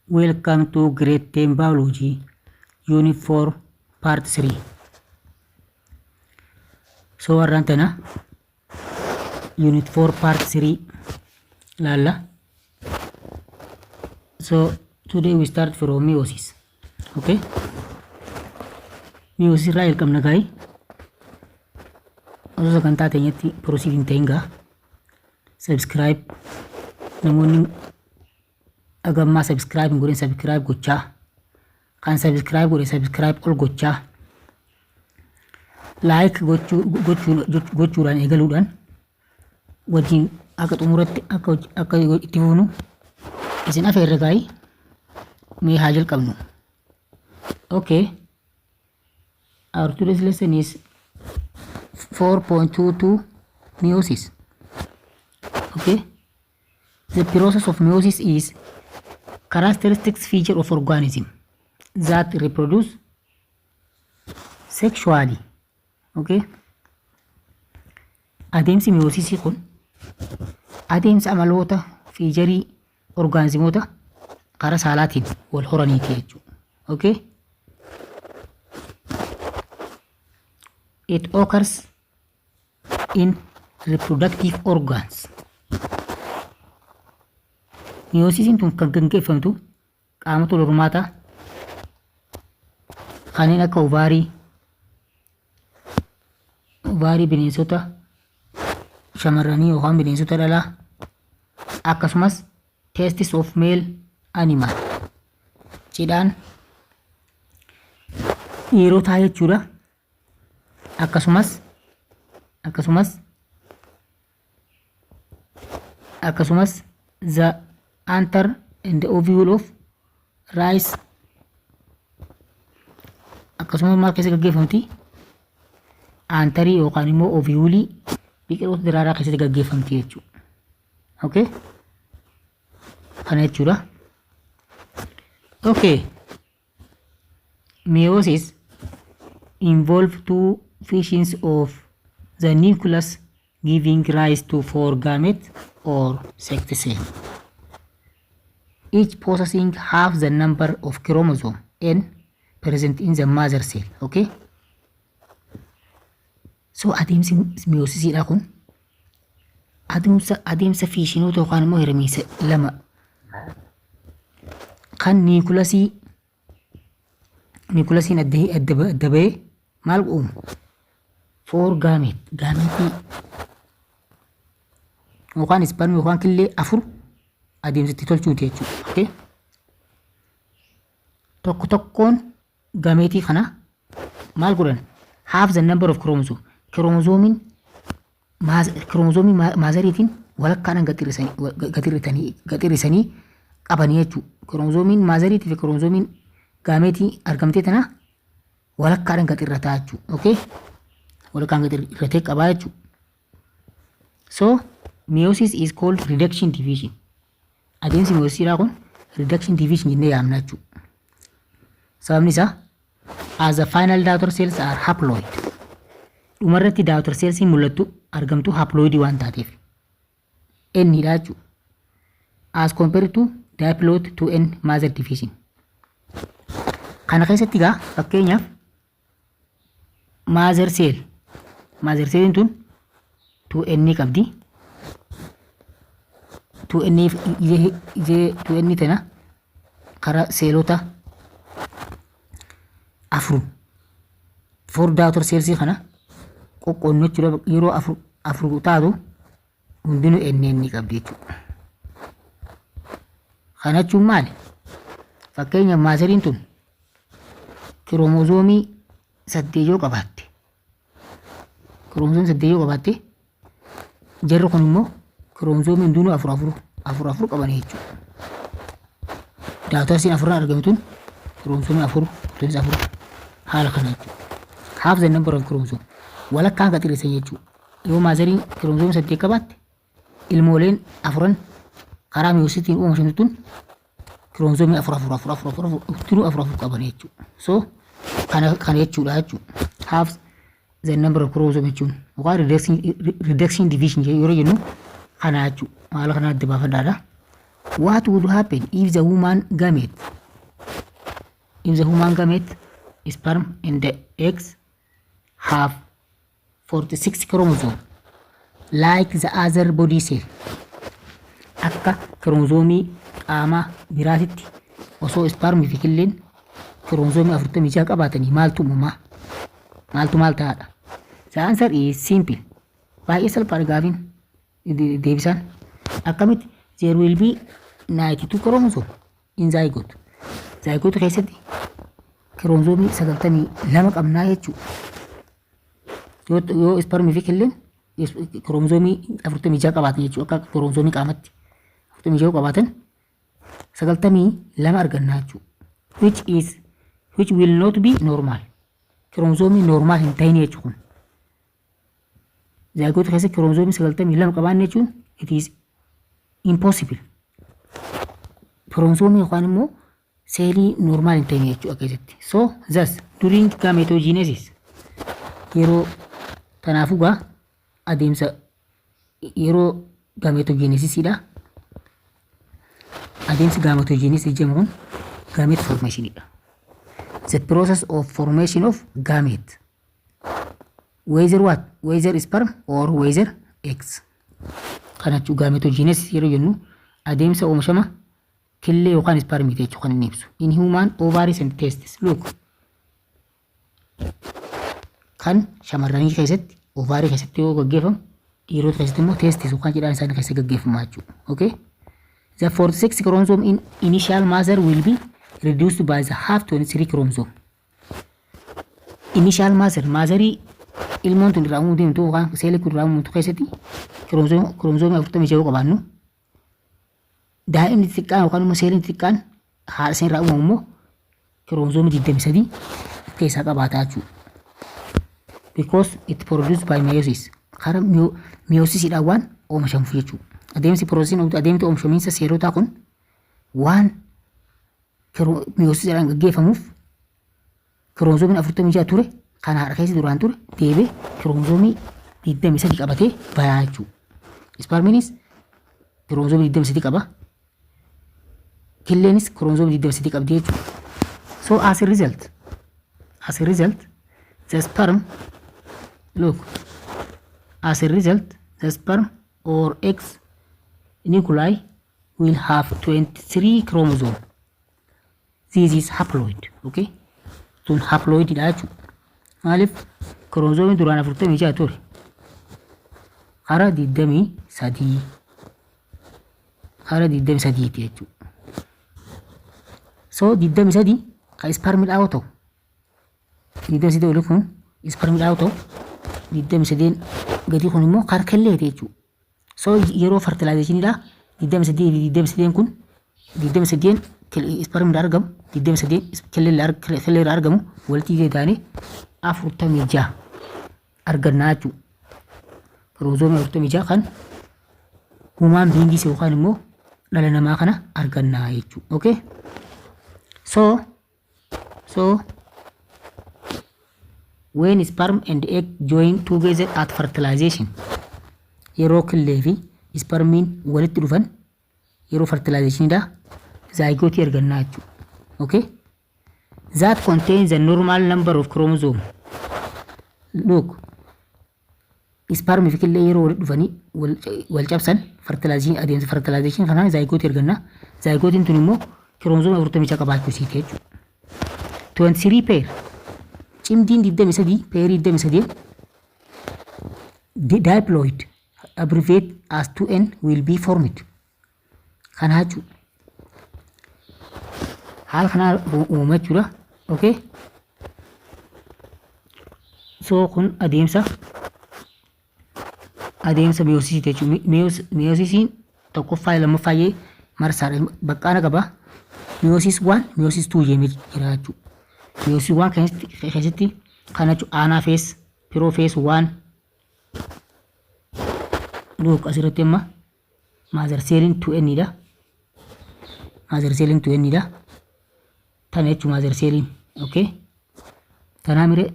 Welcome to grade 10 biology unit 4 part 3. So warraan tana unit 4 part 3 laalla. So today we start from meiosis. Okay? Meiosis irraa jalqabna gaa'ii. Osoo sagantaa teenyatti proceed hin ta'in gaa. Subscribe namoonni hagammaa subscribe hin godhin subscribe gochaa. Kan subscribe godhe subscribe ol gochaa. Like gochuudhaan eegaluudhaan wajjin akka xumuratti akka itti fufnu isin afeerra gaa'ii, mee haa jalqabnu. Okay. Our today's lesson is 4.22, meiosis. Okay. The process of meiosis is characteristic feature of organism that reproduce sexually. Okay. Adeemsi meiosis kun adeemsa amaloota featureii orgaanizimoota karaa saalaatiin wal horaniiti jechuudha. Okay. It occurs in reproductive organs. Meiosisiin tun kan gaggeeffamtu qaamota wal hormaataa kanneen akka ovary bineensota shamarranii yookaan bineensota dhalaa, akkasumas testes of male animal, cidhaan dhiirotaa jechuudha. Akkasumas the anther and the ovule of rice. Akkasumas maal keessa gaggeeffamti? Antherii yookaan immoo ovuleii biqiloota daraaraa keessatti gaggeeffamti jechuudha. Okay? Kana jechuudha. Okay. Meiosis involve two fissions of the nucleus, giving rise to four gametes or sex cell, each possessing half the number of chromosome N present in the mother cell. Okay? So adeemsi meiosisiidha kun adeemsa fissionoota yookaan immoo hiramiinsa lama kan nucleusiin adda bahee maal uumu? Four gamete, gameteii yookaan sperm yookaan killee afur adeemsa itti tolchuuti jechuudha. Okay? Tokko tokkoon gameteii kana maal godhan? Half the number of chromosome. Kiromozoomiin motheriitiin walakkaadhaan gaxirrisanii qabanii jechuudha. Kiromozoomiin motheriitii fi kiromozoomiin gameteii argamtee tana walakkaadhaan gaxirrataa jechuudha. Okay? Walakkaan gaxirratee qabaa jechuudha. So meiosis is called reduction division. Adeemsi meiosisiidhaa kun reduction division jennee yaamna jechuudha. Sababni isaa, as the final daughter cells are haploid. Dhumarratti daughter cellsiin mul'attu argamtu haploidii waan taateef. N dha jechuudha. As compared to diploid 2N mother division. Kana keessatti gaa fakkeenyaaf mother cell. Mother celliin tun 2N qabdi. 2N ijee 2N tana karaa seelota afur, four daughter cellsii kana qoqqoodnu jechuudha. Yeroo afur afur taatu hundinuu N N qabdi jechuudha. Kana jechuun maali? Fakkeenyaaf motheriin tun kiroomozoomii 8 yoo qabaatte, kiroomozoomii 8 yoo qabaatte, jarri kun immoo kiroomozoomii hundinuu afur afur afur afur qabanii jechuudha. Daughtersiin afurran argame tun kiroomozoomii afur, tunis afur, haala kana jechuudha. Half the number of chromosome, walakkaan kan xiqqeessan jechuudha. Yoo motheriin kiroomozoomii 8 qabaatte, ilmooleen afuran karaa meiosisiitiin oomishamtu tun kiroomozoomii afur afur afur afur afur afur, hundinuu afur afur qaban jechuudha. So kana jechuudha jechuudha. Half the number of chromosome jechuun yookaan reduction division yeroo jennu kana jechuudha. Haala kana adda baafadhaadha. What would happen if the human gamete, sperm and the eggs, have 46 chromosome like the other body cell? Akka kiromozoomii qaama biraatitti osoo isparmii fi killeen kiromozoomii 46 qabaatanii maaltu uumamaa? Maaltu maal ta'aadha? The answer is simple. Baay'ee salphaadha gaafiin deebisaan. Akkamitti? There will be 92 chromosome in zygote. Zygote keessatti kiromozoomii 92 qabnaa jechuudha. Yoo isparmii fi killeen kiromozoomii 46 qabaatan jechuudha. Akka kiromozoomii qaamatti 46 qabaatan, 92 argannaa jechuudha. Which will not be normal. Kiromozoomii normal hin ta'in jechuudha kun. Zygote keessatti kiromozoomii 92 qabaanne jechuun it is impossible. Kiromozoomii yookaan immoo seelii normal hin ta'in jechuudha keessatti. So thus during gametogenesis, yeroo kanaafuu gaa adeemsa yeroo gametogenesisiidha. Adeemsi gametogenesis jedhamu kun gamete formationidha. The process of formation of gamete, whether what, whether sperm or whether eggs. Kana jechuun gametogenesis yeroo jennu adeemsa oomishama killee yookaan spermii jechuu kan inni ibsu. In human ovaries and testes. Look, kan shamarranii keessatti ovaarii keessatti yoo gaggeeffamu, dhiirota keessatti immoo testis yookaan jedhaan isaanii keessatti gaggeeffama jechuudha. Okay? The 46 chromosome in initial mother will be reduced by the half 23 chromosome. Initial mother, motherii ilmoon tun irraa uumamuu deemtu yookaan seelii kun irraa uumamtu keessatti kiromozoomii 46 qabaannu, daa'imni xixiqqaan yookaan immoo seeliin xixiqqaan haadha isheen irraa uumamu immoo kiromozoomii 23 of keessaa qabaataa jechuudha. Because it produced by meiosis. Karaa meiosisiidhaan waan oomishamuuf jechuudha. Adeemsi processiin adeemsi oomishamiinsa seelotaa kun waan meiosisiidhaan gaggeeffamuuf, kiromozoomiin 46 ture kan haadha keessa duraan ture deebee kiromozomii 23 qabatee bayaa jechuudha. Isparmiinis kiromozomii 23 qaba. Killeenis kiromozomii 23 qabdi jechuudha. So as a result, the sperm, look, as a result, the sperm or eggs nuclei will have 23 chromosome. This is haploid, okay? Tun haploid dha jechuudha. Maaliif? Kiromozoomiin duraan 46 ture. Karaa 23, karaa 23ti jechuudha. So 23 kan isparmiidhaa yoo ta'u, 23 olii kun isparmiidhaa yoo ta'u, 23 gadii kun immoo karaa killeeti jechuudha. So yeroo fertilizationiidhaa 23 fi 23 kun, 23 isparmiidhaa argamu, 23 killeerraa argamu walitti ta'anii 46 argannaa jechuudha. Kiromozoomii 46 kan human beingis yookaan immoo dhala namaa kana argannaa jechuudha. Okay? So when sperm and egg join together at fertilization, yeroo killee fi isparmiin walitti dhufan yeroo fertilizationiidha, zygotii argannaa jechuudha. Okay? That contains the normal number of chromosome. Look, isparmii fi killee yeroo walitti dhufanii wal cabsan, fertilization, adeemsa fertilization kanaan zygotii arganna. Zygotiin tun immoo kiromozoomii 46 qabaachuu isiiti jechuudha. 23 pair, cimdiin 23, pairii 23, diploid, abbreviate as 2n, will be formed. Kana jechuudha. Haala kanaa uumama jechuudha. Okay. So kun adeemsa meiosisii jechuudha. Meiosisiin tokkoffaa, lammaffaa jee marsaadha baqqaana qaba. Meiosis 1, meiosis 2 jennee jira jechuudha. Meiosis 1 keessatti kana jechuudha: anaphase, prophase 1. Look, asirratti amma mother celliin 2N dha. Mother celliin 2N dha. Tana jechuun mother celliin. Okay. Tanaa mire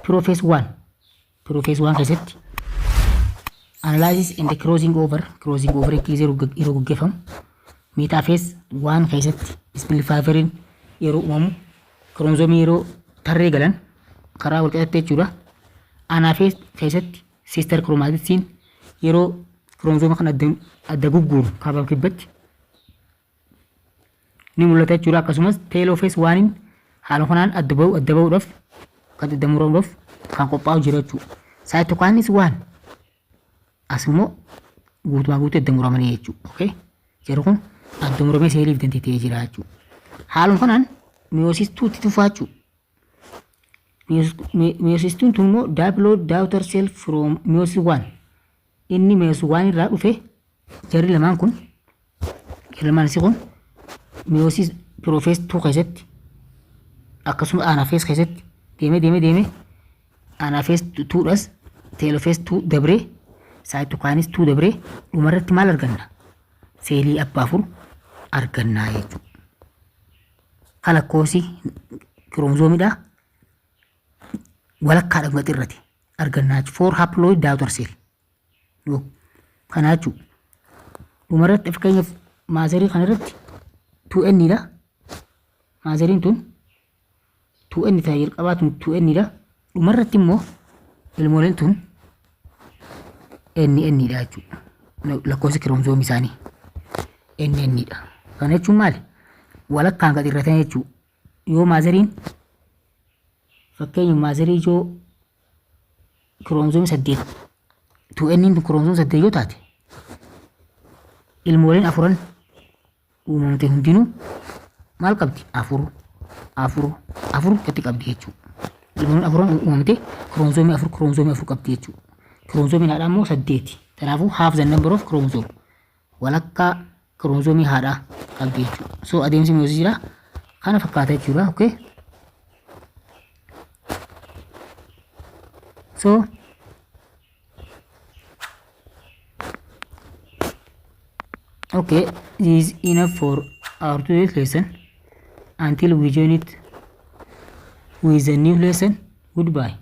prophase 1. Prophase 1 keessatti Analysis and the crossing over, crossing over yeroo gaggeeffamu metaphase 1 keessatti spindle fiberiin yeroo uumamu, kiromozoomii yeroo tarree galan karaa wal qixatte jechuudha. Anaphase keessatti sister chromatidsiin yeroo kiromozooma kan adda gugguuru kaabaaf kibbatti ni mul'ata jechuudha. Akkasumas telophase oneiin haala kanaan adda bahuudhaaf, kan adda muramuudhaaf kan qophaa'u jira jechuudha. Cytokinesis one as immoo guutumaa guutuu adda muramanii jechuudha. Okay? Jarri kun adda muramee seeliif dantii ta'ee jira jechuudha. Haaluma kanaan meiosis twotti tufaa jechuudha. Meiosis twon tun immoo diploid daughter cell from meiosis one. Inni meiosis one irraa dhufe jarri lamaan kun, jarri lamaan isii kun meiosis prophase two keessatti, akkasuma anaphase keessatti deemee deemee deemee anaphase twodhas telophase two dabree cytokinesis two dabree dhumarratti maal arganna? Seelii abbaa afur argannaa jechuudha. Ka lakkoofsi kiroomozoomidhaa walakkaadha gad irratti argannaa jechuudha. Four haploid daughter cell. Kana jechuudha. Dhumarratti fakkeenyaaf motherii kanarratti 2N dha. Motheriin tun 2N ta'e, jalqabaa tun 2N dha. Dhumarratti immoo ilmooleen tun N N dha jechuudha. Lakkoofsi kiroomozoomii isaanii N N dha. Kana jechuun maali? Walakkaan gad irratan jechuudha. Yoo motheriin fakkeenya motherii ijoo kiroomozoomii 8, 2N tun kiroomozoomii 8 yoo taate, ilmooleen afuran uumamte hundinuu maal qabdi? Afur, afur, afur gadi qabdi jechuudha. Ilmooleen afuran uumamte kiroomozoomii afur, kiroomozoomii afur qabdi jechuudha. Kiroomoozoomiin haadhaa immoo saddeeti. Kanaafuu half the number of chromosome, walakkaa kiroomozoomii haadhaa qabdi jechuudha. So adeemsi meiosisiidha. Kana fakkaata jechuudha. Okay. So okay, this is enough for our today's lesson. Until we join it with a new lesson, goodbye.